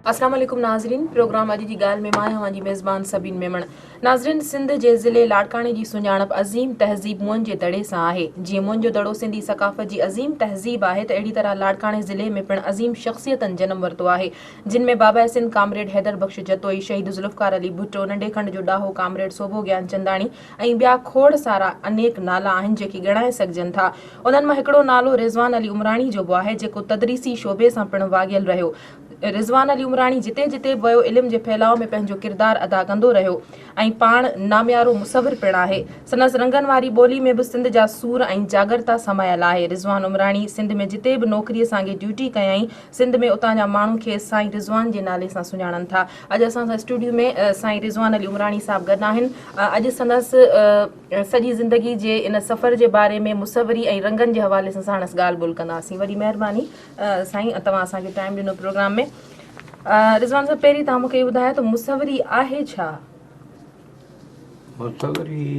اسلام عليڪم ناظرين پروگرام اڄ جي ڳالهه ۾ مان آهيان اوهان جي ميزبان سبين ميمڻ ناظرين سنڌ جي ضلعي لاڙڪاڻي جي سڃاڻپ عظيم تهذيب موئن جي دڙي سان آهي جيئن موئن جو دڙو سنڌي ثقافت جي عظيم تهذيب آهي ته اهڙي طرح لاڙڪاڻي ضلعي ۾ پڻ عظيم شخصيتن جنم ورتو آهي جن ۾ باباء سنڌ ڪامريڊ حيدر بخش جتوئي شهيد ذوالفقار علي ڀٽو ننڍي کنڊ جو ڏاهو ڪامريڊ سوڀو گيانچنداڻي ۽ ٻيا کوڙ سارا انيڪ نالا آهن جيڪي ڳڻائي سگهجن ٿا. انهن مان هڪڙو نالو رضوان علي عمراڻي جو به آهي جيڪو تدريسي شعبي سان پڻ واڳيل رهيو. رضوان علي عمراڻي جتي جتي به ويو علم جي ڦهلاء ۾ پنهنجو ڪردار ادا ڪندو رهيو ۽ پاڻ ناميارو مصور پڻ آهي. سندس رنگن واري ٻولي ۾ به سنڌ جا سور ۽ جاڳرتا سمايل آهي. رضوان عمراڻي سنڌ ۾ جتي به نوڪري سانگي ڊيوٽي ڪيائين سنڌ ۾ اتان جا ماڻهو کيس سائين رضوان جي نالي سان سڃاڻن ٿا. اڄ اسان سان اسٽوڊيو ۾ سائين رضوان علي عمراڻي صاحب گڏ آهن. اڄ سندس سڄي زندگي جي ان سفر جي باري ۾ مصوري ۽ رنگن جي حوالي سان ساڻس ڳالهه ٻولهه ڪنداسين. وڏي مهرباني سائين توهان اسان کي ٽائيم ڏنو پروگرام ۾. رضوان صاحب پهرين توهان مون کي اهو ٻڌايو ته مصوري آهي ڇا؟ مصوري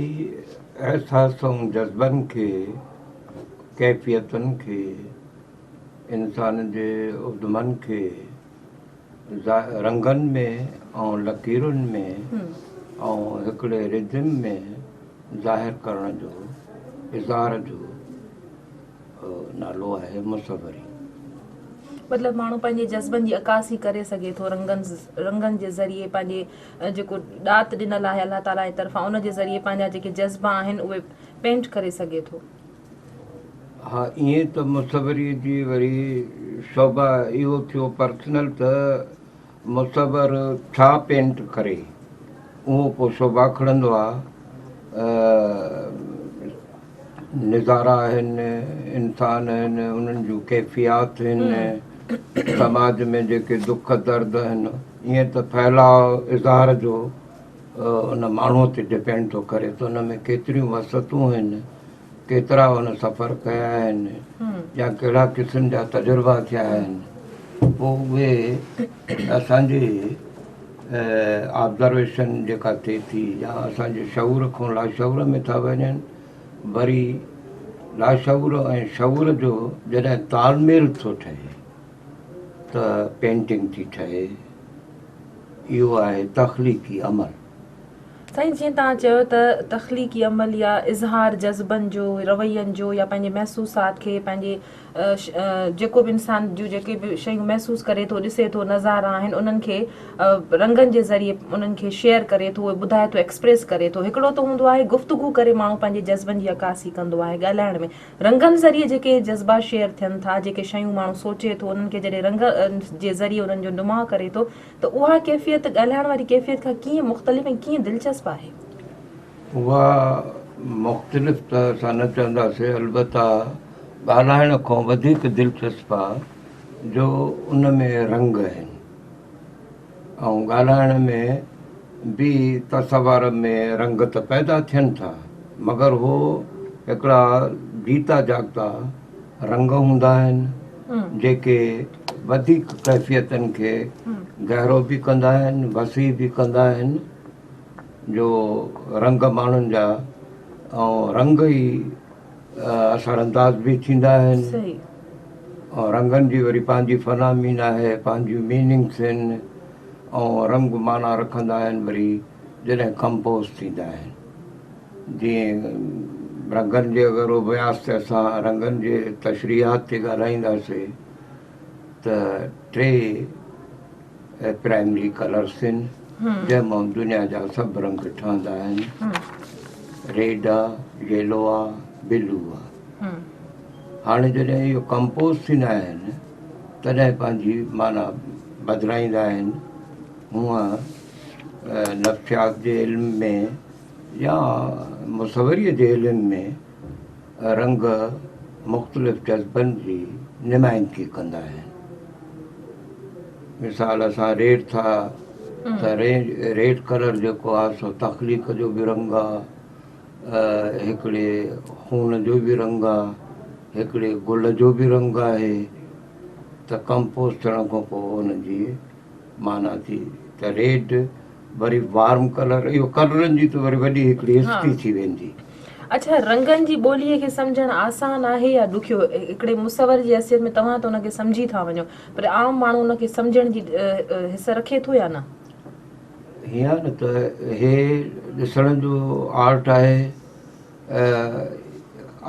احساس ۽ جذبن کي، ڪيفيتن کي، انسان جي اڌمن کي رنگن ۾ ۽ لڪيرن ۾ ۽ هڪڙي ردم ۾ ظاهر ڪرڻ جو اظهار جو نالو آهي مصوري. مطلب ماڻهو پنهنجي جذبن جي عڪاسي ڪري سگهي ٿو رنگن رنگن جي ذريعي پنهنجي جيڪو ڏات ڏنل آهي الله تعالي جي طرفان ان جي ذريعي پنهنجا جيڪي جذبا آهن اهي پينٽ ڪري سگهي ٿو. ها ائين ته مصوريء جي وري شعبه اهو ٿيو پرسنل ته مصور ڇا پينٽ ڪري اهو پوء شعبه کڻندو آ. نظارا آهن، انسان آهن، انهن جون ڪيفيات آهن، سماج ۾ جيڪي دک درد آهن، ائين ته ڦهلاء اظهار جو ان ماڻهوء تي ڊپينڊ ٿو ڪري ته ان ۾ ڪيتريون وسعتون آهن. ڪيترا هن سفر ڪيا آهن يا ڪهڙا قسم جا تجربا ٿيا آهن پوء اهي اسان جي آبزرويشن جيڪا ٿئي ٿي يا اسان جي شعور کان لاشعور ۾ ٿا وڃن وري لاشعور ۽ شعور جو جڏهن تال ميل ٿو ٺهي ته پينٽنگ ٿي ٺهي اهو آهي تخليقي عمل. سائين جيئن توهان چيو ته تخليقي عمل يا اظهار جذبن جو، روين جو يا پنهنجي محسوسات کي پنهنجي جيڪو به انسان جون جيڪي به شيون محسوس ڪري ٿو ڏسي ٿو نظارا آهن انهن کي رنگن جي ذريعي انهن کي شيئر ڪري ٿو اهي ٻڌائي ٿو ايڪسپريس ڪري ٿو هڪڙو ته هوندو آهي گفتگو ڪري ماڻهو پنهنجي جذبن جي عڪاسي ڪندو آهي ڳالهائڻ ۾ رنگن ذريعي جيڪي جذبا شيئر ٿين ٿا جيڪي شيون ماڻهو سوچي ٿو انهن کي جڏهن رنگ جي ذريعي انهن جو نماء ڪري ٿو ته اها ڪيفيت ڳالهائڻ واري ڪيفيت کان ڪيئن مختلف ۽ ڪيئن دلچسپ آهي؟ اها مختلف ته اسان نه چونداسين البته ڳالهائڻ کان وڌيڪ دلچسپ آ جو ان ۾ رنگ آهن ۽ ڳالهائڻ ۾ به تصور ۾ رنگ ته پيدا ٿين ٿا مگر هو هڪڙا جيتا جاڳتا رنگ هوندا آهن جيڪي وڌيڪ ڪيفيتن کي گهرو به ڪندا آهن وسيع به ڪندا آهن جو رنگ ماڻهن جا ۽ رنگ ئي اثر انداز به ٿيندا آهن ۽ رنگن جي وري پنهنجي فنامين آهي پنهنجيون ميننگس آهن ۽ رنگ معنيٰ رکندا آهن وري جڏهن ڪمپوز ٿيندا آهن جيئن رنگن جي اگر اڀياس تي اسان رنگن جي تشريحات تي ڳالهائينداسين ته ٽي پرائمري ڪلرس آهن جنهن مان دنيا جا سڀ رنگ ٺهندا آهن ريڊ آ ييلو آ بلو آ هاڻي جڏهن اهو ڪمپوز ٿيندا آهن تڏهن پنهنجي معنيٰ بدلائيندا آهن هونء نفسيات جي علم ۾ يا مصوريء جي علم ۾ رنگ مختلف جذبن جي نمائندگي ڪندا آهن. مثال اسان ريڊ ٿا ته ريڊ ڪلر جيڪو آهي سو تخليق جو به رنگ آهي، هڪڙي خون جو به رنگ آهي، هڪڙي گل جو به رنگ آهي ته ڪمپوز ٿيڻ کان پوء ان جي معنيٰ ٿي ته ريڊ وري وارم ڪلر اهو ڪلرن جي ته وري وڏي هڪڙي هسٽري ٿي ويندي. اڇا رنگن جي ٻوليء کي سمجهڻ آسان آهي يا ڏکيو؟ هڪڙي مصور جي حيثيت ۾ توهان ته ان کي سمجهي ٿا وڃو پر عام ماڻهو ان کي سمجهڻ جي حس رکي ٿو يا نه؟ هيئن آهي نه ته هي ڏسڻ جو آرٽ آهي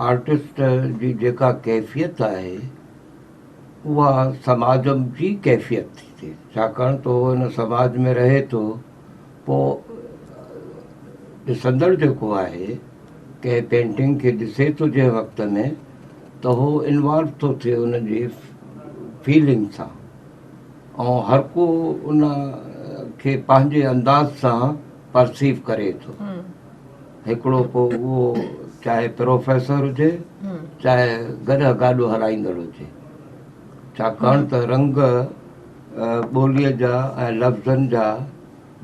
آرٽسٽ جي جيڪا ڪيفيت آهي اها سماج جي ڪيفيت ٿي ٿئي ڇاڪاڻ ته هو ان سماج ۾ رهي ٿو پوء ڏسندڙ جيڪو آهي ڪنهن پينٽنگ کي ڏسي ٿو جنهن وقت ۾ ته هو انوالو ٿو ٿئي ان جي فيلنگ سان ۽ هر ڪو ان کي پنهنجي انداز سان پرسيو ڪري ٿو. هڪڙو پوء اهو چاهي پروفيسر هجي چاهي گڏهه گاڏو هلائيندڙ هجي ڇاڪاڻ ته رنگ ٻوليء جا ۽ لفظن جا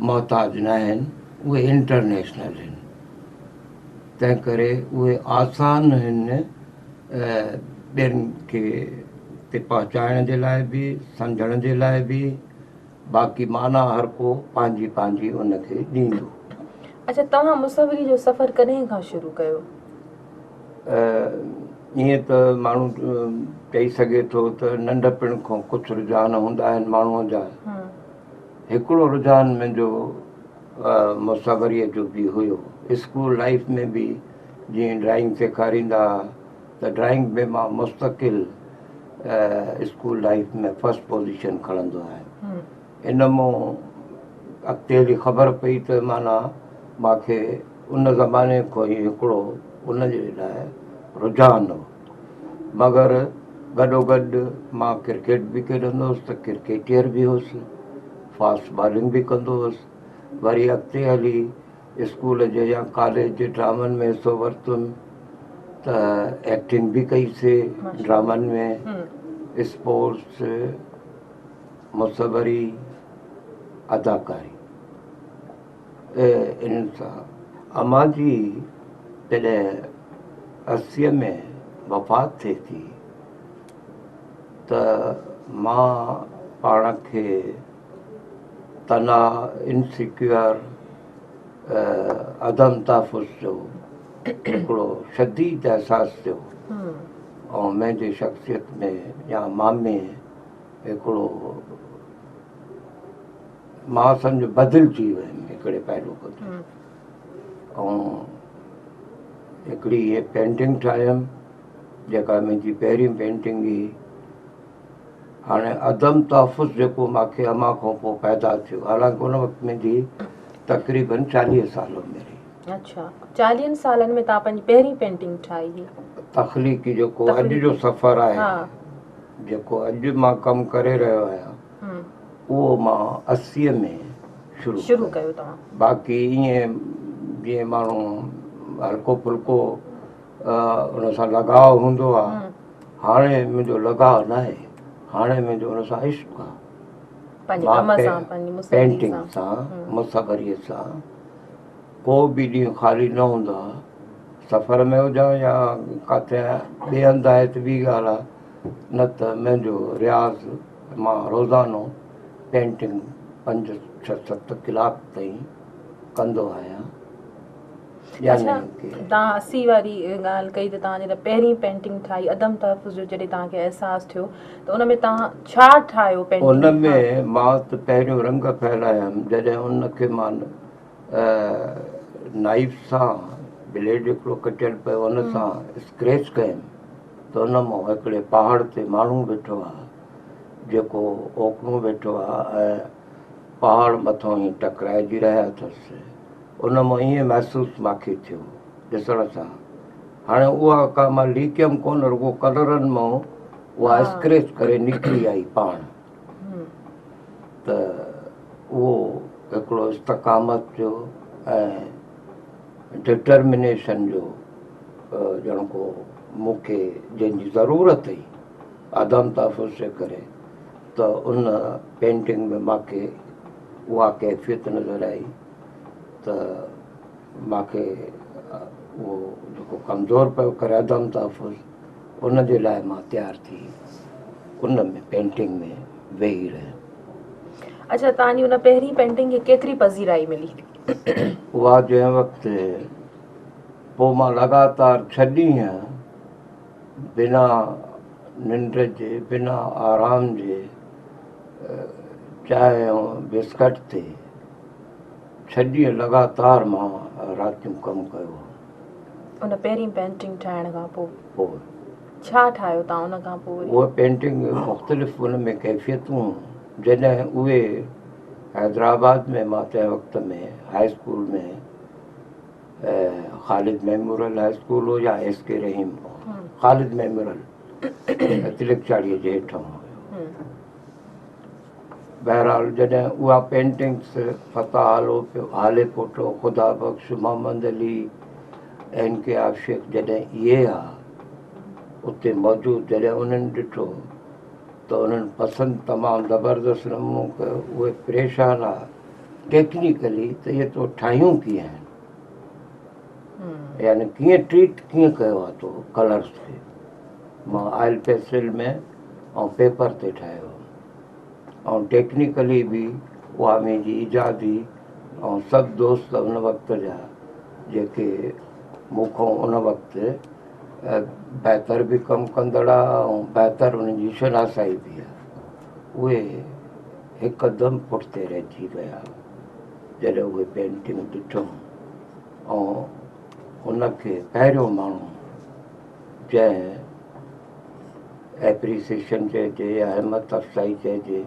محتاج ناهن اهي انٽرنيشنل آهن تنهن ڪري اهي آسان آهن ٻين کي تي پهچائڻ جي لاء به سمجهڻ جي لاء به باقي معنيٰ هر ڪو پنهنجي پنهنجي ان کي ڏيندو. اڇا توهان مصوري جو سفر ڪڏهن کان شروع ڪيو؟ ائين ته ماڻهو چئي سگهي ٿو ته ننڍپڻ کان ڪجهه رجحان هوندا آهن ماڻهوء جا. هڪڙو رجحان منهنجو مصوريء جو به هيو. اسڪول لائيف ۾ به جيئن ڊرائنگ سيکاريندا ها ته ڊرائنگ ۾ مان مستقل اسڪول لائيف ۾ فرسٽ پوزيشن کڻندو آهيان. ان مون اڳتي هلي خبر پئي ته معنيٰ مان کي ان زماني کان ئي هڪڙو ان جي لاء رجحان هو. مگر گڏوگڏ مان ڪرڪيٽ به کيڏندو هوس ته ڪرڪيٽيئر به هوس، فاسٽ بالنگ به ڪندو هوس. وري اڳتي هلي اسڪول جي يا ڪاليج جي ڊرامن ۾ حصو ورتم ته ايڪٽنگ به ڪئي سي ڊرامن ۾، اسپورٽس، مصوري، اداڪاري انهن سان امان جي جڏهن 80 ۾ وفات ٿئي ٿي ته مان پاڻ کي تناء، انسيڪيور، عدم تحفظ جو هڪڙو شديد احساس ٿيو ۽ منهنجي شخصيت ۾ يا مان ۾ هڪڙو مان سمجهه بدلجي ويم هڪڙي پهلو کان ۽ هڪڙي هيء پينٽنگ ٺاهيم جيڪا منهنجي پهرين پينٽنگ هئي. هاڻي عدم تحفظ جيڪو مان کي امان کان پوء پيدا ٿيو حالانڪه ان وقت منهنجي تقريبن 40 سال عمر هئي. اڇا 40 سالن ۾ توهان پنهنجي پهرين پينٽنگ ٺاهي هئي. تخليقي جيڪو اڄ جو سفر آهي جيڪو اڄ مان ڪم ڪري رهيو آهيان اهو مان 80 ۾ شروع ڪيو توهان. باقي ائين جيئن ماڻهو هلڪو ڦلڪو ان سان لڳاء هوندو آهي هاڻي منهنجو لڳاء ناهي هاڻي منهنجو ان سان عشق آهي. پنهنجي ڪم سان پنهنجي مصوري پينٽنگ سان مصوري سان ڪو به ڏينهن خالي نه هوندو آهي سفر ۾ هجان يا ڪاٿي ٻئي هنڌ آهي ته ٻي ڳالهه آهي نه ته منهنجو رياض مان روزانو پينٽنگ 5 6 7 ڪلاڪ تائين ڪندو آهيان. اڇا توهان 80 واري ڳالهه ڪئي ته توهان جڏهن پهرين پينٽنگ ٺاهي عدم تحفظ جو جڏهن توهان کي احساس ٿيو ته ان ۾ توهان ڇا ٺاهيو پينٽنگ؟ ان ۾ مان ته پهريون رنگ ڦهلايم جڏهن ان کي مان نائيف سان بليڊ هڪڙو ڪٽيل پيو ان سان اسڪريچ ڪيم ته ان مان هڪڙي پهاڙ تي ماڻهو ويٺو آهي جيڪو اوڪڻو ويٺو آهي ۽ پهاڙ مٿان ائين ٽڪرائجي رهيا اٿس ان مان ائين محسوس ماکي ٿيو ڏسڻ سان هاڻي اها ڪا مان ليڪيم ڪونه رڳو ڪلرن مان اها اسڪريچ ڪري نڪري آئي پاڻ ته اهو هڪڙو استقامت جو ۽ ڊٽرمنيشن جو ڄڻ ڪو مون کي جنهن جي ضرورت هئي عدم تحفظ جي ڪري ته ان پينٽنگ ۾ مان کي اها ڪيفيت نظر آئي ته مان کي اهو جيڪو ڪمزور پيو ڪري عدم تحفظ ان جي لاء مان تيار ٿي ان ۾ پينٽنگ ۾ ويهي رهيم. اڇا توهان جي ان پهرين پينٽنگ کي ڪيتري پذيرائي ملي؟ اها جنهن وقت پوء مان لڳاتار ڇهه ڏينهن بنا ننڊ جي بنا آرام جي چانهه ۽ بسڪٽ تي ڇهه ڏينهن لڳاتار مان راتيون ڪم ڪيو هو. ان پهرين پينٽنگ ٺاهڻ کان پوء؟ پوء. ڇا ٺاهيو توهان ان کان پوء وري؟ اها پينٽنگ مختلف ان ۾ ڪيفيتون جڏهن اهي حيدرآباد ۾ مان تنهن وقت ۾ high school ۾ Khalid memorial high school هو يا ايس ڪي رحيم هو خالد ميموريل تلڪ چاڙهيء جي هيٺان هيو. بهرحال جڏهن اها پينٽنگس فتح هالو هالي پوٽو Khuda Bux Muhammad Ali N K of Sheikh جڏهن اهي ها اتي موجود جڏهن انهن ڏٺو ته انهن پسند تمام زبردست نمونو ڪيو اهي پريشان ها ٽيڪنيڪلي ته اهي تو ٺاهيون ڪيئن آهن يعني ڪيئن ٽريٽ ڪيئن ڪيو آهي تو ڪلرس کي مان آئل پيسل ۾ ۽ پيپر تي ٺاهيو ۽ ٽيڪنيڪلي به اها منهنجي ايجاد هئي ۽ سڀ دوست ان وقت جا جيڪي مون کان ان وقت بهتر به ڪم ڪندڙ هئا ۽ بهتر انهن جي شناسائي به هئي اهي هڪدم پٺتي رهجي ويا جڏهن اهي پينٽنگ ڏٺم ۽ ان کي پهريون ماڻهو جنهن ايپريسيشن چئجي يا همت افزائي چئجي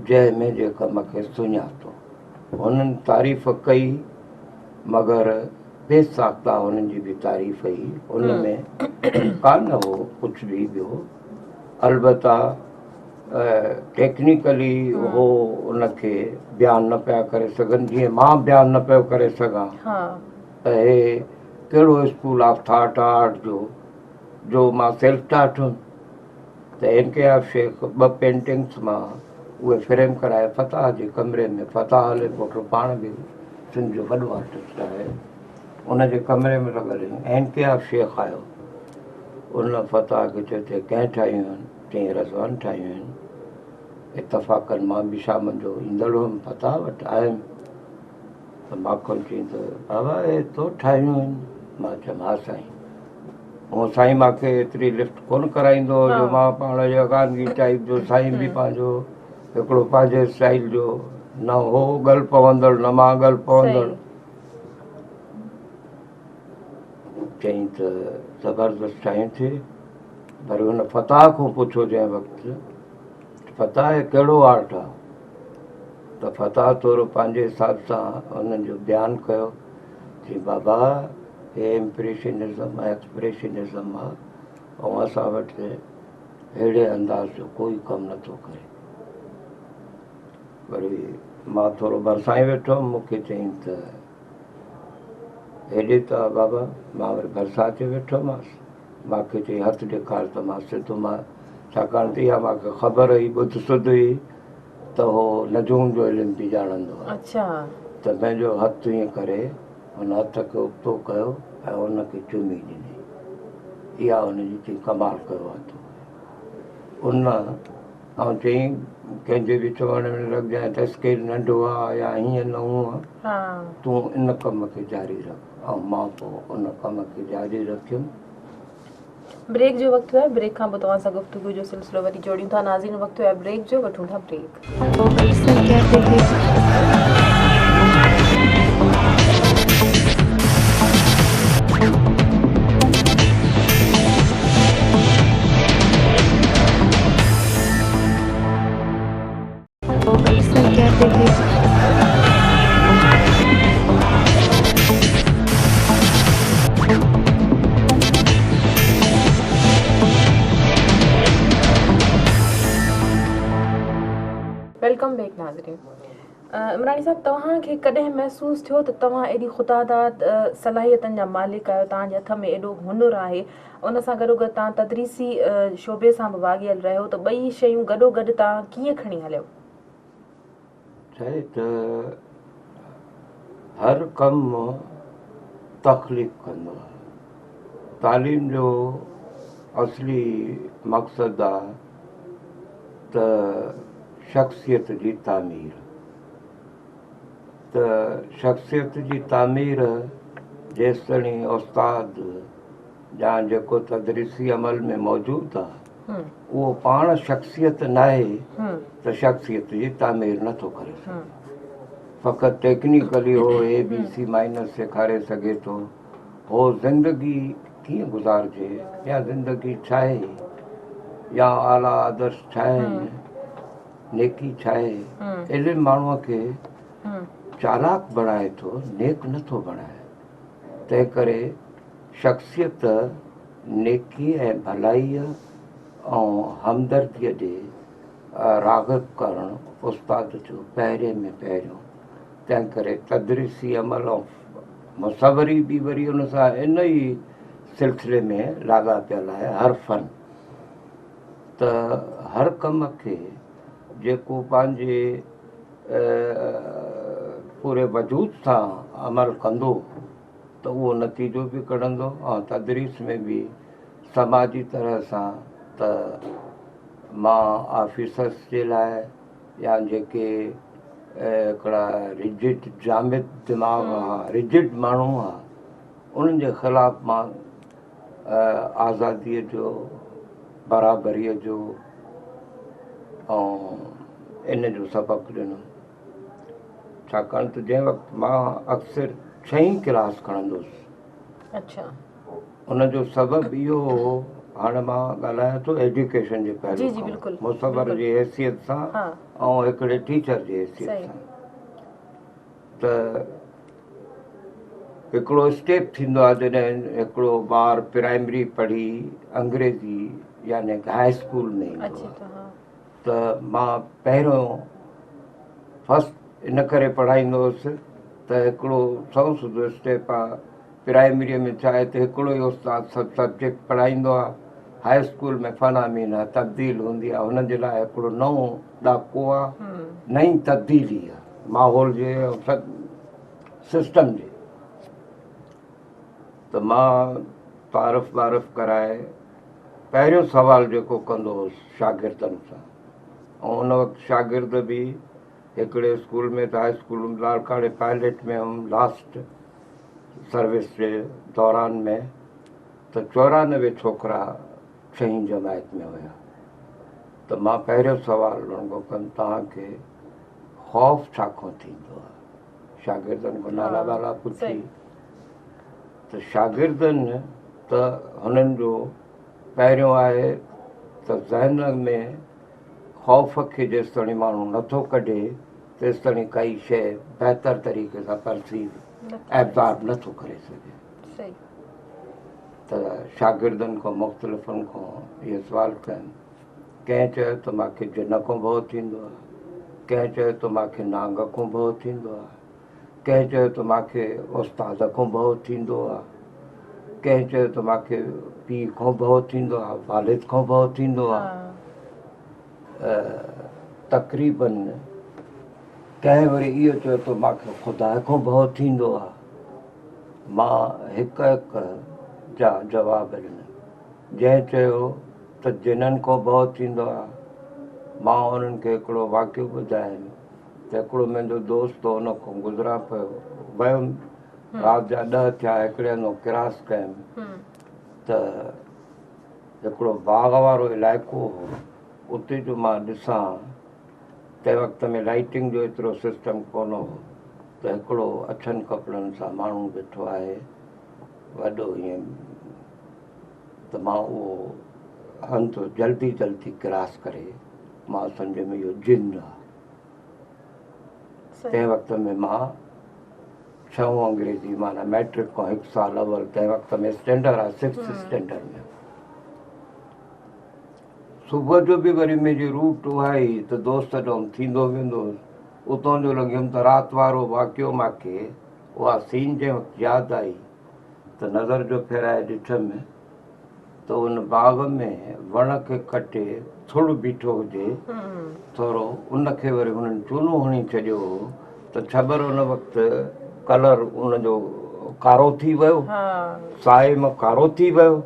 جنهن منهنجي ڪم کي سڃاتو. هنن تعريف ڪئي مگر بي ساخته هنن جي به تعريف هئي ان ۾ ڪانه هو ڪجهه به ٻيو البته ٽيڪنيڪلي هو ان کي بيان نه پيا ڪري سگهن جيئن مان بيان نه پيو ڪري سگهان ته هي ڪهڙو اسڪول آف ٿاٽ آرٽ جو جو مان سيلف ٽاٽ هيم ته اين ڪي آف شيخ ٻه پينٽنگس مان اهي فريم ڪرائي فتاح جي ڪمري ۾ فتاح علي پوٽو پاڻ به سنڌ جو وڏو آرٽسٽ آهي ان جي ڪمري ۾ لڳل هيون اين ڪي آف شيخ آيو ان فتاح کي چيو ته ڪنهن ٺاهيون آهن چيائين رضوان ٺاهيون آهن اتفاقن مان به شام جو ايندڙ هيم فتاح وٽ آيم ته ماکن چيائين ته بابا اهي تو ٺاهيون آهن؟ مان چيم ها سائين. هونء سائين مان کي ايتري لفٽ ڪونه ڪرائيندو هو جو مان پاڻ يگانگي ٽائيپ جو سائين به پنهنجو هڪڙو پنهنجي اسٽائيل جو نه هو ڳل پوندڙ نه مان ڳل پوندڙ. چيائين ته زبردست ٺاهيون ٿي. وري هن فتاح کان پڇيو جنهن وقت فتاح هي ڪهڙو آرٽ آ؟ ته فتاح ٿورو پنهنجي حساب سان انهن جو بيان ڪيو چي بابا هي امپريشنزم ۽ ايڪسپريشنزم آ ۽ اسان وٽ اهڙي انداز جو ڪوئي ڪم نٿو ڪري. وري مان ٿورو ڀرسان ئي ويٺو هوم مون کي چيائين ته هيڏي ته آ بابا مان وري ڀرسان اچي ويٺو هومانس. مان کي چيائين هٿ ڏيکار ته مان سڌو مان ڇاڪاڻ ته اها مان کي خبر هئي ٻڌ سڌ هئي ته هو نجوم جو علم به ڄاڻندو آهي ته منهنجو هٿ ائين ڪري هن هٿ کي ابتو ڪيو ۽ ان کي چمي ڏني اها هن جي چيائين ڪمال ڪيو آهي تو ان ۽ چيائين ڪنهن جي به چوڻ ۾ نه لڳجانء ته اسڪيل ننڍو آهي يا هيئن نه هونئن تون ان ڪم کي جاري رک ۽ مان پوء ان ڪم کي جاري رکيم. بريڪ جو وقت ٿيو آهي بريڪ کان پوء توهان سان گفتگو جو سلسلو وري جوڙيون ٿا ناظرين وقت ٿيو آهي بريڪ جو وٺون ٿا بريڪ. Welcome back ناظرين عمراني صاحب توهان کي ڪڏهن محسوس ٿيو ته توهان ايڏي خداداد صلاحيتن جا مالڪ آهيو توهان جي هٿ ۾ ايڏو هنر آهي ان سان گڏوگڏ توهان تدريسي شعبي سان به واڳيل رهيو ته ٻئي شيون گڏوگڏ توهان ڪيئن کڻي هليو؟ چاهي ته هر ڪم تخليق ڪندو آهي. تعليم جو اصلي مقصد آهي ته شخصيت جي تعمير. ته شخصيت جي تعمير جيستائين استاد يا جيڪو تدريسي عمل ۾ موجود آ اهو پاڻ شخصيت ناهي ته شخصيت جي تعمير نٿو ڪري سگهي. فقط ٽيڪنيڪلي هو اي بي سي مائنس سيکاري سگهي ٿو. هو زندگي ڪيئن گذارجي يا زندگي ڇاهي يا اعليٰ آدرش ڇا آهن، نيڪي ڇاهي. علم ماڻهوء کي چالاڪ بڻائي ٿو، نيڪ نٿو بڻائي. تنهنڪري شخصيت نيڪي ۽ ڀلائيء ۽ همدرديء ڏي راغب ڪرڻ استاد جو پهرين ۾ پهريون، تنهنڪري تدريسي عمل ۽ مصوري به وري ان سان ان ئي سلسلي ۾ لاڳاپيل آهي. هر فن ته هر ڪم کي جيڪو پنهنجي پوري وجود سان عمل ڪندو ته اهو نتيجو به ڪڍندو ۽ تدريس ۾ به سماجي طرح سان ته مان آفيسرس جي لاء يا جيڪي هڪڙا رجڊ جامد دماغ ها رجڊ ماڻهو ها انهن جي خلاف مان آزاديء جو برابريء جو ۽ ان جو سبق ڏنو ڇاڪاڻ ته جنهن وقت مان اڪثر ڇهين ڪلاس کڻندو هوس ان جو سبب اهو هو هاڻي مان ڳالهايان ٿو ايجوڪيشن جي پهلو کان مصور جي حيثيت سان ۽ هڪڙي ٽيچر جي حيثيت سان ته هڪڙو اسٽيپ ٿيندو آهي جڏهن هڪڙو ٻار پرائمري پڙهي انگريزي يعني هاء اسڪول ۾ ايندو آهي ته مان پهريون فرسٽ ان ڪري پڙهائيندو هوس ته هڪڙو سنئون سڌو اسٽيپ آهي پرائمريء ۾ ڇا آهي ته هڪڙو ئي استاد سڀ سبجيڪٽ پڙهائيندو آهي هاء اسڪول ۾ فنامينا تبديل هوندي آهي هن جي لاء هڪڙو نئون ڏاڪو آهي نئين تبديلي آهي ماحول جي سسٽم جي ته مان تعارف وارف ڪرائي پهريون سوال جيڪو ڪندو هوس شاگردن سان ۽ ان وقت شاگرد به هڪڙي اسڪول ۾ ته هاء اسڪول لاڙڪاڻي پائلٽ ۾ هيم لاسٽ سروس جي دوران ۾ ته 94 ڇوڪرا ڇهين جماعت ۾ هيا ته مان پهريون سوال انهن کان ڪيم توهان کي خوف ڇا کان ٿيندو آهي؟ شاگردن کان نالا والا پڇي ته شاگردن ته هنن جو پهريون آهي ته ذهن ۾ خوف کي جيستوڻي ماڻهو نٿو ڪڍي تيستوڻي ڪائي شيء بهتر طريقي سان پرسيو ابزارب نٿو ڪري سگهي ته شاگردن کان مختلفن کان اهو سوال ڪيم ڪنهن چيو ته مان کي جن کان ڀؤ ٿيندو آهي، ڪنهن چيو ته مان کي نانگ کان ڀؤ ٿيندو آهي، ڪنهن چيو ته مان کي استاد کان ڀؤ ٿيندو آهي، ڪنهن چيو ته مان کي پيء کان ڀؤ ٿيندو آهي، والد کان ڀؤ ٿيندو آهي. تقريبن ڪنهن وري اهو چيو ته مان کي خدا کان ڀؤ ٿيندو آهي. مان هڪ هڪ جا جواب ڏنا. جنهن چيو ته جنن کان ڀؤ ٿيندو آهي. مان انهن کي هڪڙو واقعو ٻڌايم ته هڪڙو منهنجو دوست هو ان کان گذران پيو ويم رات جا ڏهه ٿيا هڪڙي هنڌ ڪراس ڪيم ته هڪڙو باغ وارو علائقو هو اتي جو مان ڏسان تنهن وقت ۾ لائٽنگ جو ايترو سسٽم ڪونه هو ته هڪڙو اڇن ڪپڙن سان ماڻهو بيٺو آهي وڏو ائين ته مان اهو هنڌ جلدي جلدي ڪراس ڪري مان سمجهيم اهو جن آ. تنهن وقت ۾ مان ڇهون انگريزي معنيٰ مئٽرڪ کان هڪ سال اول تنهن وقت ۾ اسٽينڊر آ سڪس اسٽينڊر ۾ صبح جو به وري منهنجي روٽ اها ئي ته دوست ڏانهن ٿيندو ويندو هوس اتان جو لنگهيم ته رات وارو واقعو مان کي اها سين جنهن وقت ياد آئي ته نظر جو ڦيرائي ڏٺم ته ان باغ ۾ وڻ کي ڪٽي ٿڙ بيٺو هجي ٿورو ان کي وري هنن چونو هڻي ڇڏيو هو ته ڇٻر ان وقت ڪلر ان جو ڪارو ٿي ويو سائي مان ڪارو ٿي ويو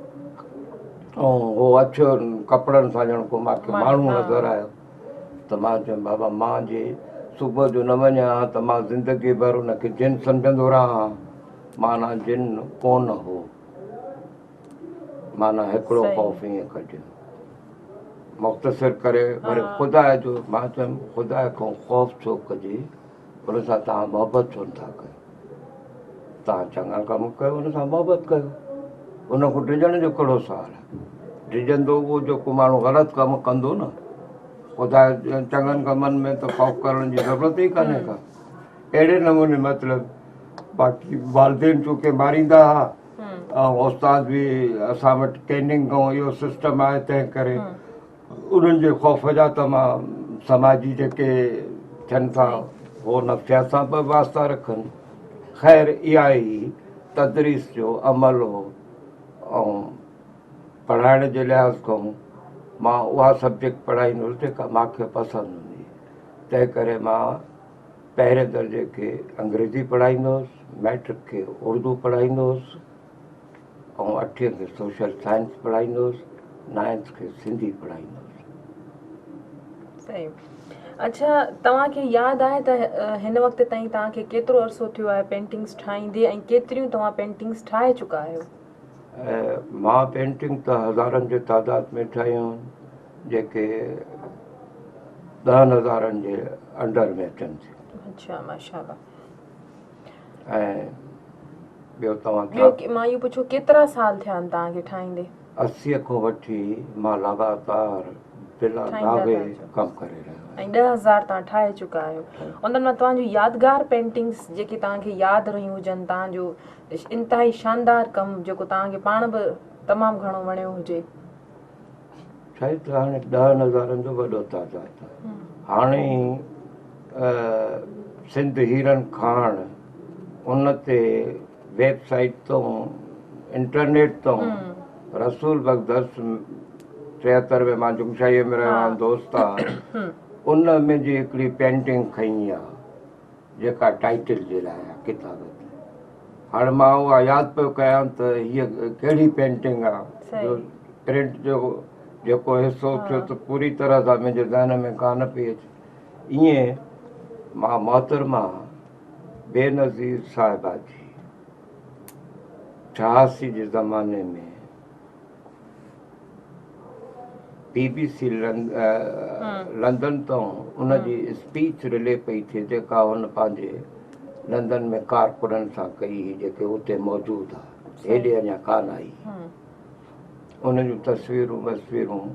۽ هو اڇن ڪپڙن سان ڄڻ ڪو مون کي ماڻهو نظر آيو ته مان چيم بابا مان جي صبح جو نه وڃان ها ته مان زندگي ڀر ان کي جن سمجهندو رهان ها. معنيٰ جن ڪونه هو. معنيٰ هڪڙو خوف ائين ڪڍيم. مختصر ڪري وري خدا جو مان چيم خدا کان خوف ڇو ڪجي ان سان توهان محبت ڇو نٿا ڪيو توهان چڱا ڪم ڪيو ان سان محبت ڪيو ان کان ڊڄڻ جو ڪهڙو سوال آهي ڊڄندو اهو جيڪو ماڻهو غلط ڪم ڪندو نه خدا چڱن ڪمن ۾ ته خوف ڪرڻ جي ضرورت ئي ڪانهي ڪا اهڙي نموني مطلب باقي والدين چونڪه ماريندا هئا ۽ استاد به اسان وٽ ڪيننگ کان اهو سسٽم آهي تنهن ڪري انهن جي خوف جا ته مان سماجي جيڪي ٿين ٿا هو نفسيات سان به واسطا رکن خير اها ئي تدريس جو عمل هو ۽ پڙهائڻ جي لحاظ کان مان اها سبجيڪٽ پڙهائيندو هوس جيڪا مانکي پسند هوندي هئي تنهن ڪري مان پهرين درجي کي انگريزي پڙهائيندو هوس، مئٽرڪ کي اردو پڙهائيندو هوس ۽ اٺين کي سوشل سائنس پڙهائيندو هوس، نائنٿ کي سنڌي پڙهائيندو هوس. صحيح اڇا توهان کي ياد آهي ته هن وقت تائين توهان کي ڪيترو عرصو ٿيو آهي پينٽنگس ٺاهيندي ۽ ڪيتريون توهان پينٽنگس ٺاهي چڪا آهيو؟ مان پينٽنگ ته هزارن جي تعداد ۾ ٺاهيون آهن. جيڪي ڏهن هزارن جي انڊر ۾ اچن ٿيون. اڇا ماشاء الله. ۽ ٻيو توهان ڇا؟ ٻيو مان اهو پڇيو ڪيترا سال ٿيا آهن توهان کي ٺاهيندي؟ 80 کان وٺي مان لڳاتار بلا داغي ڪم ڪري رهيو آهيان. ۽ 10,000 توهان ٺاهي چڪا آهيو. انهن مان توهان جون يادگار پينٽنگس جيڪي توهان کي ياد رهيون هجن توهان جو انتهائي شاندار ڪم جيڪو توهان کي پاڻ به تمام گهڻو وڻيو هجي. شايد ته هاڻي ڏهن هزارن جو وڏو تعداد آهي. هاڻي سنڌ هيرن کاڻ ان تي ويب سائيٽ تون انٽرنيٽ تون رسول بخش درس 73 ۾ مان جنگشاهيء ۾ رهيو آهيان دوست آ ان منهنجي هڪڙي پينٽنگ کنئي آ جيڪا ٽائيٽل جي لاء آ ڪتاب تي هاڻي مان اها ياد پيو ڪيان ته هيء ڪهڙي پينٽنگ آ جو پرنٽ جو جيڪو حصو ٿيو ته پوري طرح سان منهنجي ذهن ۾ ڪانه پئي اچي. ائين مان محترمه بينظير صاحبه جي 86 جي زماني ۾ بي بي سي لندن تان ان جي اسپيچ رلي پئي ٿئي جيڪا هن پنهنجي لندن ۾ ڪارڪنن سان ڪئي هئي جيڪي اتي موجود ها هيڏي اڃا ڪانه آئي. ان جون تصويرون وصويرون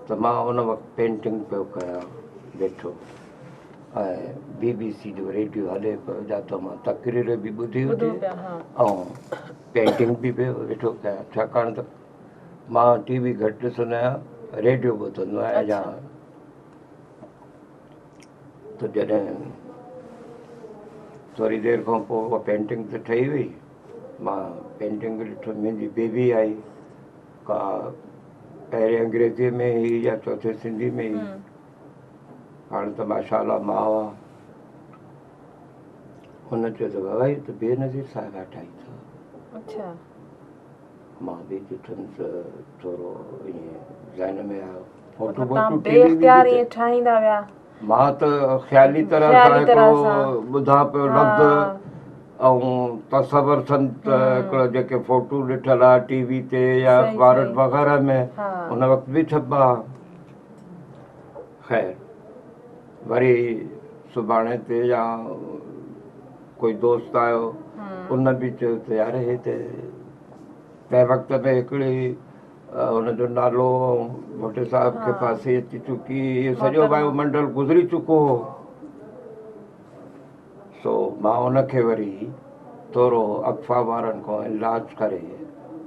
ته مان ان وقت پينٽنگ پيو ڪيان ويٺو ۽ بي بي سي جو ريڊيو هلي پيو جاتو مان تقرير به ٻڌي هجي ۽ پينٽنگ به پيو ويٺو ڪيان ڇاڪاڻ ته مان ٽي وي گهٽ ڏسندو آهيان ريڊيو ٻڌندو آهيان يا ته جڏهن ٿوري دير کان پوء اها پينٽنگ ته ٺهي وئي مان پينٽنگ ڏٺو منهنجي بيبي آئي ڪا پهرين انگريزيء ۾ هئي يا چوٿين سنڌي ۾ هئي هاڻي ته ماشاء الله ماء آ هن چيو ته بابا هي ته بي نظير صاحبه ٺاهي اٿو اڇا مان به ڏٺم ته ٿورو ائين ذهن ۾ آيو فوٽو مطلب بي اختيار ائين ٺاهيندا ويا مان ته خيالي طرح سان هڪڙو ٻڌان پيو لفظ ۽ تصور سمجھ ته هڪڙو جيڪي فوٽو ڏٺل آ ٽي وي تي يا اخبارن وغيره ۾ ان وقت به ڇپبا ها خير وري سڀاڻي تي يا ڪوئي دوست آيو ان به چيو ته يار هي ته تنهن وقت ۾ هڪڙي هن جو نالو ڀٽي صاحب کي ڦاسي اچي چڪي هئي سڄو وايو منڊل گذري چڪو هو سو مان ان کي وري ٿورو اڪفا وارن کان علاج ڪري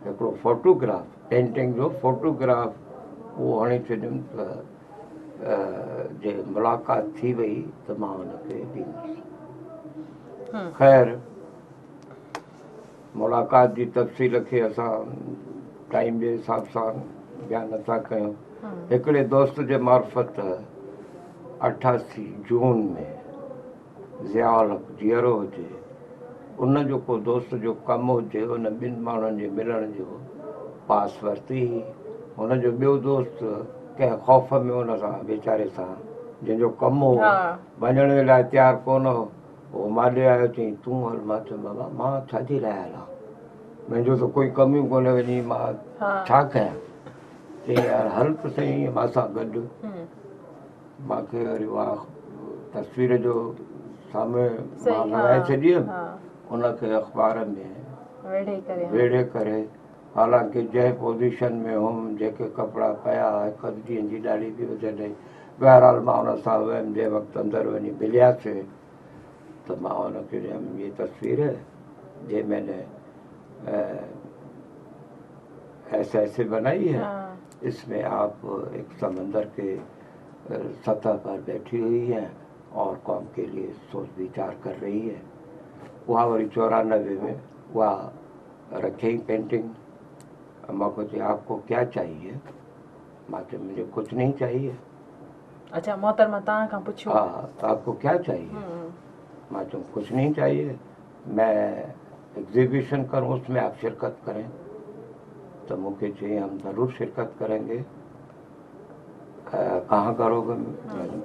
هڪڙو فوٽوگراف پينٽنگ جو فوٽوگراف اهو هڻي ڇڏيم ته جي ملاقات ٿي وئي ته مان ان کي ڏيندس خير ملاقات جي تفصيل کي اسان ٽائيم جي حساب سان بيان نٿا ڪيون. هڪڙي دوست جي معرفت 88 جون ۾ ضياء الحق جيئرو هجي ان جو ڪو دوست جو ڪم هجي ان ٻن ماڻهن جي ملڻ جو پاس ورتي هئي. هن جو ٻيو دوست ڪنهن خوف ۾ ان سان ويچاري سان جنهن جو ڪم هو وڃڻ جي لاء تيار ڪونه هو. هو مان ڏي آيو چيائين تون هل مان چيم بابا مان ڇا جي لاء هلان منهنجو ته ڪوئي ڪم ئي ڪونهي وڃي مان ڇا ڪيان چيائين يار هل ته سهي مان سان گڏ مان کي وري اها تصوير جو سامهون مان لڳائي ڇڏي هيم ان کي اخبار ۾ ويڙهي ڪري حالانڪه جنهن پوزيشن ۾ هئم، جيڪي ڪپڙا پيا، هڪ اڌ ڏينهن جي ڏاڙهي به وڌل هئي. بهرحال مان ان سان ويم، جنهن وقت اندر وڃي ملياسين ته مان ان کي چيم هي تصوير جي مين ني ايسي ايسي بنائي هي، اس ۾ آپ ايڪ سمندر ڪي سطح پر بيٺي هئي هين اور قوم ڪي لئي سوچ ويچار ڪر رهي هي. اها وري 94 ۾ اها رکيائين پينٽنگ مان کان چيائين آپ ڪو ڪيا چاهيي مان چيو مجھي ڪجھ نهين چاهيي. اچھا محترمه توهان کان پڇيو. ها آپ ڪو ڪيا چاهيي مان چيو ڪجھ نهين چاهيي مين ايگزيبيشن ڪرون اس ۾ آپ شرڪت ڪرين ته مون کي چيائين هم ضرور شرڪت ڪرين گي ڪهان ڪروگي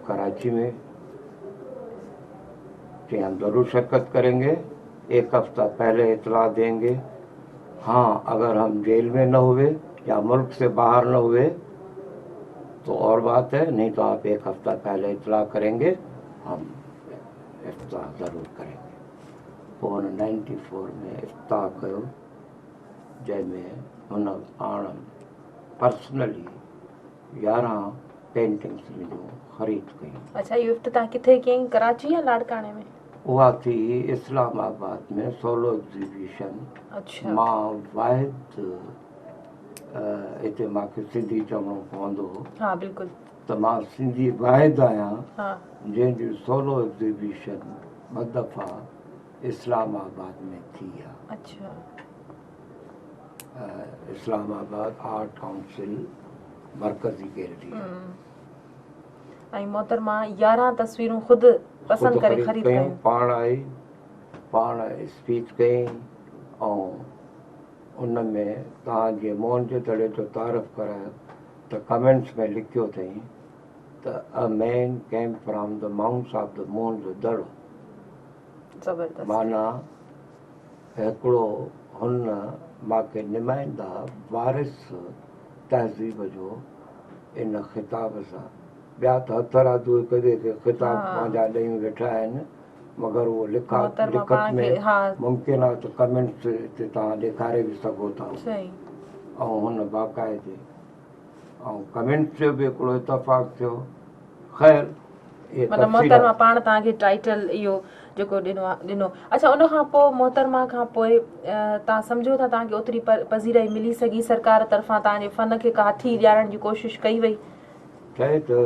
ڪراچي ۾ چيائين هم ضرور شرڪت ڪرين گي ايڪ هفته پهلي اطلاع دين گي هان اگر هم جيل ۾ نه هوئي يا ملڪ سي باهر نه هوئي تو اور بات هي نهين تو آپ ايڪ هفته پهلي اطلاع ڪرين گي هم افتتاح ضرور ڪرين گي پوء هن نائنٽي فور ۾ افتتاح ڪيو جنهن ۾ هن پاڻ پرسنلي 11 پينٽنگس منهنجون خريد ڪيون. اڇا اهو افتتاح ڪٿي ڪيائين ڪراچي يا لاڙڪاڻي ۾؟ اها ٿي اسلام آباد ۾ سولو ايگزيبيشن. مان واحد هتي مان کي سنڌي چوڻو پوندو هو. ها بلڪل. ته مان سنڌي واحد آهيان جنهن جي سولو ايگزيبيشن ٻه دفعا اسلام آباد ۾ ٿي آ. اڇا. اسلام آباد آرٽ ڪائونسل مرڪزي گيلري. ۽ محترمه 11 تصويرون خود پسند ڪري خريد ڪيون. پاڻ آئي پاڻ اسپيچ ڪيائين ۽ ان ۾ توهان جيئن موهن جو دڙي جو تعارف ڪرايو ته ڪمينٽس ۾ لکيو اٿئين ته a man came from the mounds of the Mohenjo Daro. زبردست. معنيٰ هڪڙو هن مان کي نمائنده وارث تهذيب جو ان خطاب سان ٻيا ته هٿرادو هڪ ٻئي کي خطاب پنهنجا ڏيون ويٺا آهن مگر اهو لکت ۾ ممڪن آهي ته ڪمينٽس تي توهان ڏيکاري به سگهو ٿا ۽ هن باقاعدي ۽ ڪمينٽس جو به هڪڙو اتفاق ٿيو خير اهي مطلب محترمه پاڻ توهان کي ٽائيٽل اهو جيڪو ڏنو ڏنو اڇا ان کان پوء محترمه کان پوء توهان سمجهو ٿا توهان کي اوتري پذيرائي ملي سگهي سرڪار طرفان توهان جي فن کي ڪا هٿي ڏيارڻ جي ڪوشش ڪئي وئي؟ چئي ته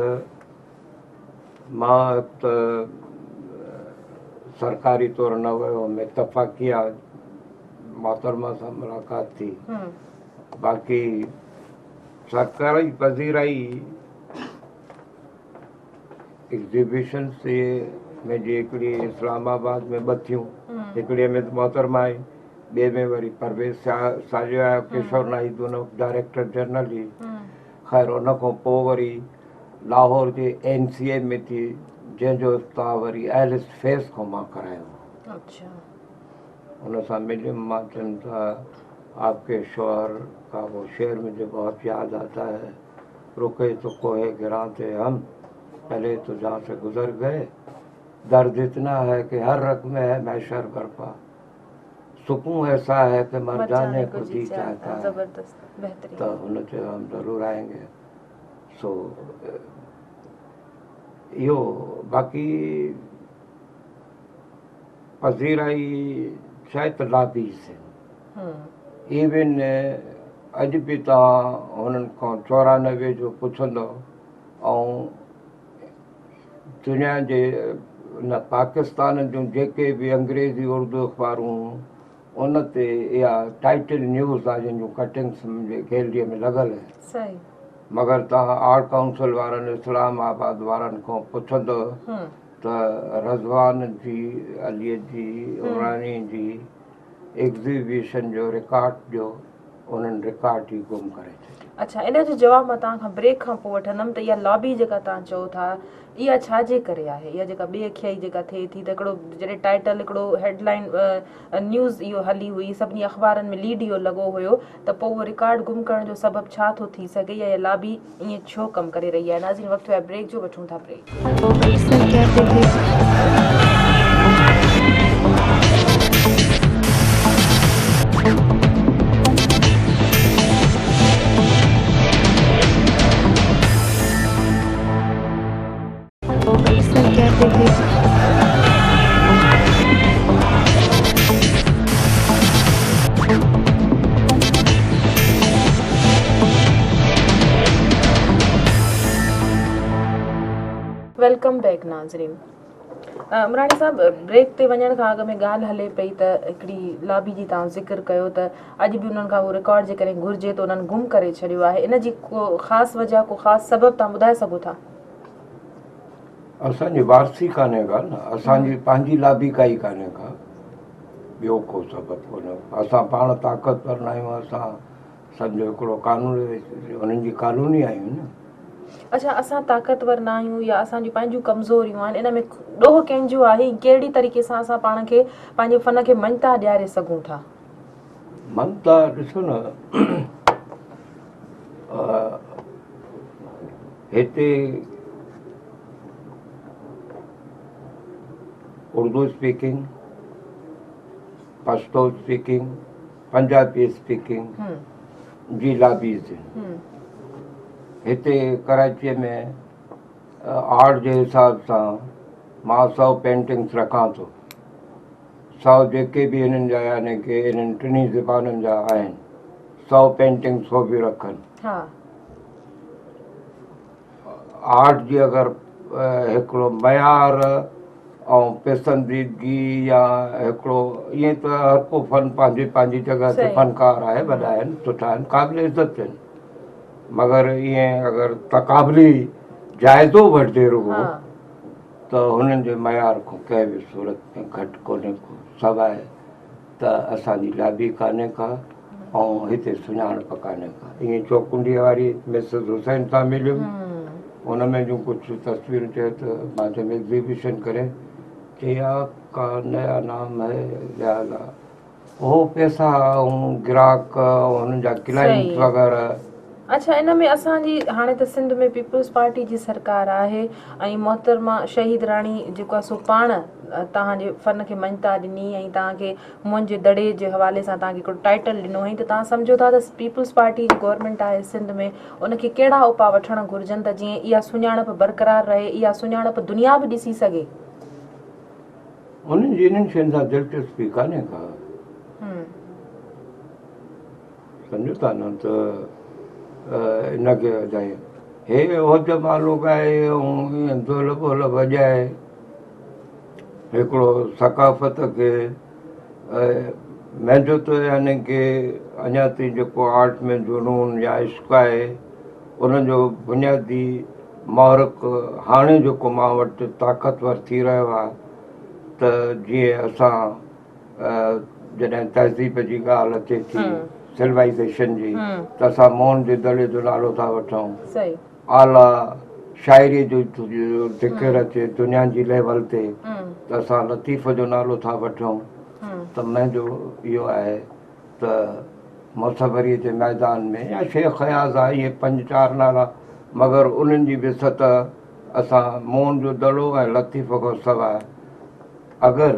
مان ته سرڪاري طور نه ويو هوم اتفاقيه محترمه سان ملاقات ٿي باقي سرڪاري پذيرائي ايگزيبيشنس تي منهنجي هڪڙي اسلام آباد ۾ ٻه ٿيون هڪڙي ۾ ته محترمه آئي ٻئي ۾ وري پرويز ساڄو آيو ڪشور ناهيد ان وقت ڊائريڪٽر جنرل هئي خير ان کان پوء وري لاهور جي اين سي اي ۾ ٿي جنهن جو افتتاح وري ايلس فيس کان مان ڪرايو ان سان مليم مان چيم ته آپ ڪي شوهر ڪا وہ شعر مجهي بهت ياد آتا هي رڪي تو ڪوهه گران تي هم چلي تو جهان سي گذر گئي درد اتنا هي ڪي هر رگ ۾ هي محشر برپا سڪون ايسا هي ڪي مر جاني ڪو جي چاهتا هي ته هن چيو هم ضرور آئين گي سو اهو باقي پذيرائي شايد ته لابيز آهن ايون اڄ به توهان هنن کان 94 جو پڇندو ۽ دنيا جي نه پاڪستان جون جيڪي به انگريزي اردو اخبارون ان تي اها ٽائيٽل نيوز آهي جن جون ڪٽنگس منهنجي گيلري ۾ لڳل آهن مگر توهان آرٽ ڪائونسل وارن اسلام آباد وارن کان پڇندو ته رضوان جي علي جي عمراڻي جي ايگزيبيشن جو رڪارڊ ڏيو انهن رڪارڊ ئي گم ڪري ڇڏيو. اڇا ان جو جواب مان توهان کان بريڪ کان پوء وٺندم ته اها لابي جيڪا توهان چئو ٿا اها ڇا جي ڪري آهي اها جيڪا ٻي اکيائي جيڪا ٿئي ٿي ته هڪڙو جڏهن ٽائيٽل هڪڙو هيڊ لائين نيوز اهو هلي هئي سڀني اخبارن ۾ ليڊ اهو لڳو هيو ته پوء اهو رڪارڊ گم ڪرڻ جو سبب ڇا ٿو ٿي سگهي يا اها لابي ائين ڇو ڪم ڪري رهي آهي ناظرين وقت ٿيو آهي بريڪ جو وٺون ٿا بريڪ. Welcome back ناظرين عمراڻي صاحب بريڪ تي وڃڻ کان اڳ ۾ ڳالهه هلي پئي ته هڪڙي لابي جي تان ذڪر ڪيو ته اڄ به انهن کان اهو رڪارڊ جيڪڏهن گهرجي ته انهن گم ڪري ڇڏيو آهي ان جي ڪو خاص وجه ڪو خاص سبب تان ٻڌائي سگهو ٿا؟ اسان جي وارثي ڪانهي ڪا نه اسان جي پنهنجي لابي ڪائي ڪانهي ڪا ٻيو ڪو سبب ڪونهي اسان پاڻ طاقتور نه آهيون اسان سمجهو هڪڙو قانون انهن جي ڪالوني آهيون نه. اڇا اسان طاقتور نه آهيون يا اسان جون پنهنجون ڪمزوريون آهن ان ۾ ڏوهه ڪنهن جو آهي ڪهڙي طريقي سان اسان پاڻ کي پنهنجي فن کي مڃتا ڏياري سگهون ٿا؟ مڃتا ڏسو نه هتي Urdu speaking, Pashto speaking, Punjabi speaking جي لابيز آهن. هتي ڪراچيء ۾ آرٽ جي حساب سان مان سو پينٽنگس رکان ٿو. سو جيڪي به هنن جا يعني ڪي انهن ٽنهي زبانن جا آهن سو پينٽنگس هو به رکن. آرٽ جي اگر هڪڙو معيار ۽ پسنديدگي يا هڪڙو ائين ته هر ڪو فن پنهنجي پنهنجي جڳهه تي فنڪار آهي وڏا آهن سٺا آهن قابل عزت آهن مگر ائين اگر تقابلي جائزو وٺجي رڳو ته هنن جي معيار کان ڪنهن به صورت ۾ گهٽ ڪونهي ڪو سواء ته اسان جي لابي ڪانهي ڪا ۽ هتي سڃاڻپ ڪانهي ڪا. ائين چوڪنڊيء واري مسز حسين سان مليم. ان ۾ جون ڪجهه تصويرون چيو ته مان چيم ايگزيبيشن ڪري. چيائين آپ ڪا نيا نام هي لهٰذا هو پئسا ۽ گراهڪ ۽ هنن جا ڪلائنٽس وغيره. اڇا ان ۾ اسان جي هاڻي ته سنڌ ۾ پيپلز پارٽي جي سرڪار آهي ۽ محترمه شهيد راڻي جيڪو آهي سو پاڻ توهان جي فن کي مڃتا ڏني ۽ توهان کي موهن جي دڙي جي حوالي سان توهان کي هڪڙو ٽائيٽل ڏنو هئائين ته توهان سمجهو ٿا ته پيپلز پارٽي جي گورنمينٽ آهي سنڌ ۾ ان کي ڪهڙا اپاء وٺڻ گهرجن ته جيئن اها سڃاڻپ برقرار رهي اها سڃاڻپ دنيا به ڏسي سگهي. انهن جي انهن شين سان دلچسپي ڪانهي ڪا. سمجهو ٿا نه ته ان کي وڌائي هي هو جمالو ڳائي ۽ ائين دهل ٻهل وڄائي هڪڙو ثقافت کي منهنجو ته يعني ڪي اڃا تائين جيڪو آرٽ ۾ جنون يا عشق آهي ان جو بنيادي محرڪ هاڻي جيڪو مان وٽ طاقتور ٿي رهيو آهي ته جيئن اسان جڏهن تهذيب جي ڳالهه اچي ٿي سلوائيزيشن جي ته اسان موهن جي دڙي جو نالو ٿا وٺون اعليٰ شاعري جو ذڪر اچي دنيا جي ليول تي ته اسان لطيف جو نالو ٿا وٺون ته منهنجو اهو آهي ته مصوري جي ميدان ۾ يا شيخ اياز آهي اهي پنج چار نالا مگر انهن جي به سطح اسان موهن جو دڙو ۽ لطيف کان سواء اگر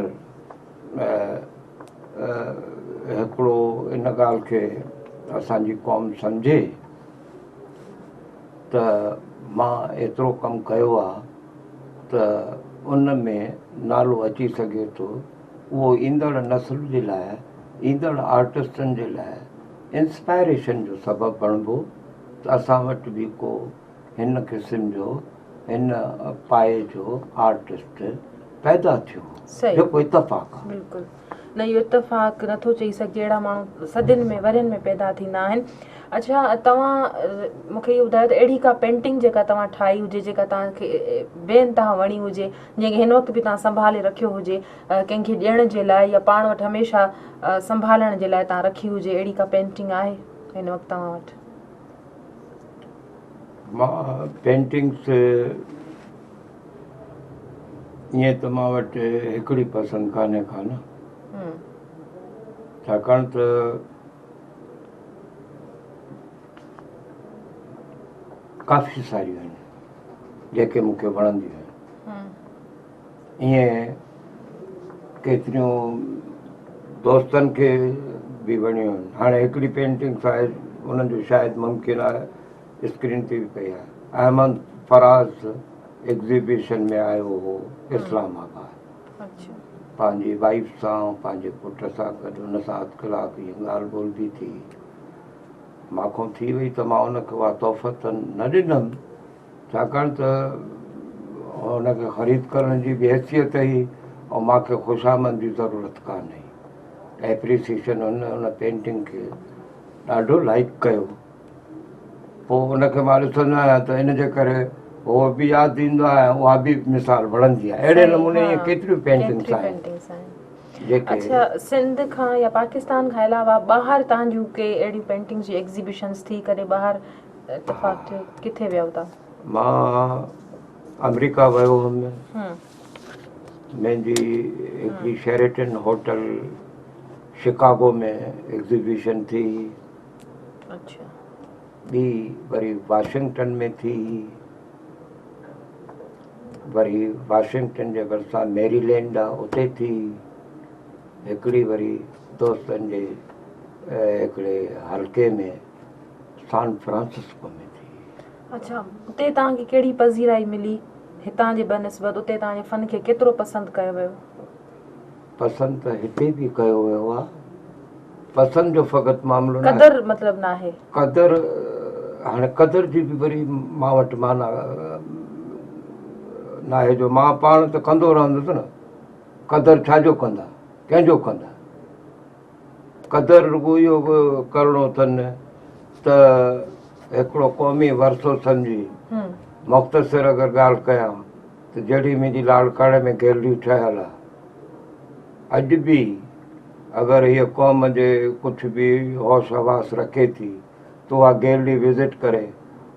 هڪڙو ان ڳالهه کي اسان جي قوم سمجهي ته مان ايترو ڪم ڪيو آ ته ان ۾ نالو اچي سگهي ٿو اهو ايندڙ نسل جي لاء ايندڙ آرٽسٽن جي لاء انسپائريشن جو سبب بڻبو ته اسان وٽ به ڪو هن قسم جو هن پائي جو آرٽسٽ پيدا ٿيو جيڪو اتفاق آ. بلڪل نه اهو اتفاق نٿو چئي سگهجي اهڙا ماڻهو صدين ۾ ورهين ۾ پيدا ٿيندا آهن اڇا توهان مون کي اهو ٻڌايو ته اهڙي ڪا پينٽنگ جيڪا توهان ٺاهي هجي جيڪا توهان کي بي انتها وڻي هجي جنهن کي هن وقت به توهان سنڀالي رکيو هجي ڪنهن کي ڏيڻ جي لاء يا پاڻ وٽ هميشه سنڀالڻ جي لاء توهان رکي هجي اهڙي ڪا پينٽنگ آهي هن وقت توهان وٽ؟ مان پينٽنگس ائين ته مان وٽ هڪڙي پسند ڪانهي ڪا نه ڇاڪاڻ ته ڪافي ساريون آهن جيڪي مون کي وڻنديون آهن. ائين ڪيتريون دوستن کي به وڻيون آهن. هاڻي هڪڙي پينٽنگس آهي ان جو شايد ممڪن آهي اسڪرين تي به پئي آهي. احمد فراز ايگزيبيشن ۾ آيو هو اسلام آباد پنهنجي وائيف سان پنهنجي پٽ سان گڏ ان سان اڌ ڪلاڪ ائين ڳالهه ٻولهه به ٿي. مان کان ٿي وئي ته مان ان کي اها تحفه ته نه ڏنم ڇاڪاڻ ته ان کي خريد ڪرڻ جي به حيثيت هئي ۽ مان کي خوشامد جي ضرورت ڪانه هئي. ايپريسيشن هن ان پينٽنگ کي ڏاڍو لائيڪ ڪيو. پوء ان کي مان ڏسندو آهيان ته ان جي ڪري هو به ياد ايندو آهي ۽ اها به مثال وڻندي آهي. اهڙي نموني ائين ڪيتريون پينٽنگس آهن. جيڪي. اڇا سنڌ کان يا پاڪستان کان علاوه ٻاهر تان جون ڪي اهڙيون پينٽنگس جي ايگزيبيشنس ٿي ڪڏهن ٻاهر اتفاق ٿيو ڪٿي ويا هو تان؟ مان آمريڪا ويو هيم منهنجي هڪڙي شيريٽن هوٽل شڪاگو ۾ ايگزيبيشن ٿي اڇا ٻي وري واشنگٽن ۾ ٿي وري واشنگٽن جي ڀرسان ميري لينڊ آ اتي ٿي هڪڙي وري دوستن جي هڪڙي حلقي ۾ سان فرانسسڪو ۾ ٿي. اڇا اتي توهان کي ڪهڙي پذيرائي ملي هتان جي بنسبت اتي توهان جي فن کي ڪيترو پسند ڪيو ويو؟ پسند ته هتي به ڪيو ويو آ پسند جو فقط معاملو ناهي. قدر مطلب ناهي. قدر هاڻي قدر جي به وري مان وٽ معنيٰ ناهي جو مان پاڻ ته ڪندو رهندس نه قدر ڇا جو ڪندا ڪنهن جو ڪندا قدر رڳو اهو ڪرڻو اٿن ته هڪڙو قومي ورثو سمجهي مختصر اگر ڳالهه ڪيان ته جهڙي منهنجي لاڙڪاڻي ۾ گيلري ٺهيل آهي اڄ به اگر هيء قوم جي ڪجهه به هوش حواس رکي ٿي ته اها گيلري وزٽ ڪري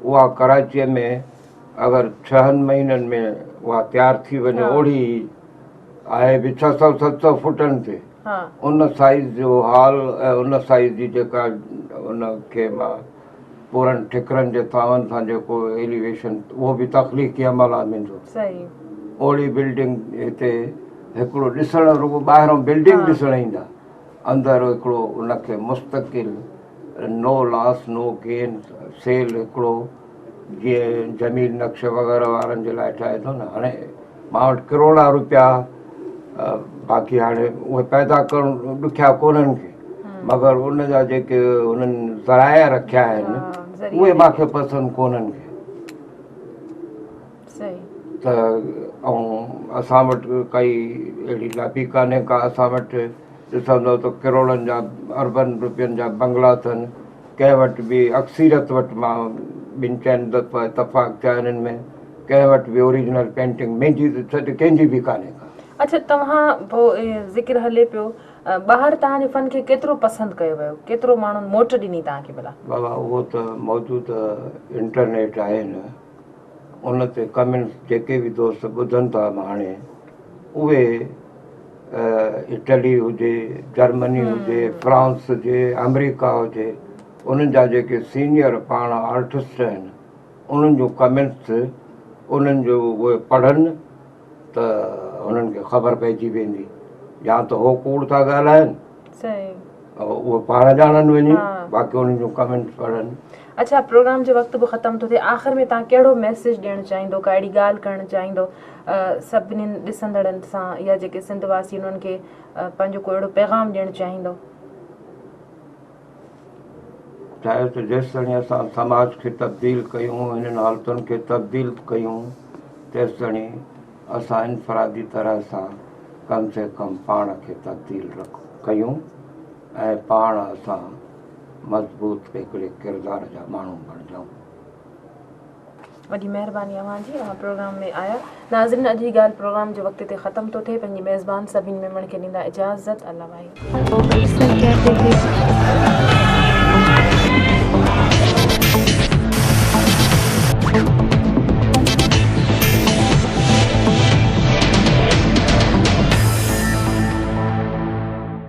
اها ڪراچيء ۾ اگر ڇهن مهينن ۾ اها تيار ٿي وڃي اوڙي آهي به ڇهه سؤ ست سؤ فٽن تي ان سائيز جو هال ۽ ان سائيز جي جيڪا ان کي مان پورن ٺڪرن جي ٿانون سان جيڪو ايليويشن اهو به تخليقي عمل آهي منهنجو اوڙي بلڊنگ هتي هڪڙو ڏسڻ رڳو ٻاهران بلڊنگ ڏسڻ ايندا اندر هڪڙو ان کي مستقل نو لاس نو گين سيل هڪڙو جيئن جميل نقش وغيره وارن جي لاء ٺاهي ٿو نه هاڻي مان وٽ ڪروڙا روپيا باقي هاڻي اهي پيدا ڪرڻ ڏکيا ڪونهن کي مگر ان جا جيڪي هنن ذرائع رکيا آهن اهي مان کي پسند ڪونهن کي ته ۽ اسان وٽ ڪائي اهڙي لابي ڪانهي ڪا اسان وٽ ڏسندو ته ڪروڙن جا اربن روپين جا بنگلا اٿن ڪنهن وٽ به اڪثريت وٽ مان ٻن چئن دفعا اتفاق ٿيا انهن ۾ ڪنهن وٽ به اوريجنل پينٽنگ منهنجي ته ڇڏ ڪنهن جي به ڪانهي ڪا. اڇا توهان پوء ذڪر هلي پيو ٻاهر توهان جي فن کي ڪيترو پسند ڪيو ويو ڪيترو ماڻهن موٽ ڏني توهان کي ڀلا. بابا اهو ته موجوده انٽرنيٽ آهي نه ان تي ڪمينٽس جيڪي به دوست ٻڌن ٿا هاڻي اهي اٽلي هجي، جرمني هجي، فرانس هجي، آمريڪا هجي انهن جا جيڪي سينئر پاڻ آرٽسٽ آهن انهن جون ڪمينٽس انهن جو اهي پڙهن ته انهن کي خبر پئجي ويندي يا ته هو ڪوڙ ٿا ڳالهائن اهو پاڻ ڄاڻن وڃي باقي انهن جون ڪمينٽس پڙهن. اڇا پروگرام جو وقت به ختم ٿو ٿئي آخر ۾ توهان ڪهڙو ميسيج ڏيڻ چاهيندو ڪا اهڙي ڳالهه ڪرڻ چاهيندو سڀني ڏسندڙن سان يا جيڪي سنڌ واسي انهن کي پنهنجو ڪو اهڙو پيغام ڏيڻ چاهيندو. چاهيو ته جيستائين اسان سماج کي تبديل ڪيون هنن حالتن کي تبديل ڪيون تيستائين اسان انفرادي طرح سان ڪم سي ڪم پاڻ کي تبديل ڪيون ۽ پاڻ اسان مضبوط هڪڙي ڪردار جا ماڻهو بڻجون. وڏي مهرباني اوهان جي اوهان پروگرام ۾ آيا. ناظرين اڄ جي ڳالهه پروگرام جو وقت هتي ختم ٿو ٿئي پنهنجي ميزبان سڀني ميمڻ کي ڏيندا اجازت الله واهي.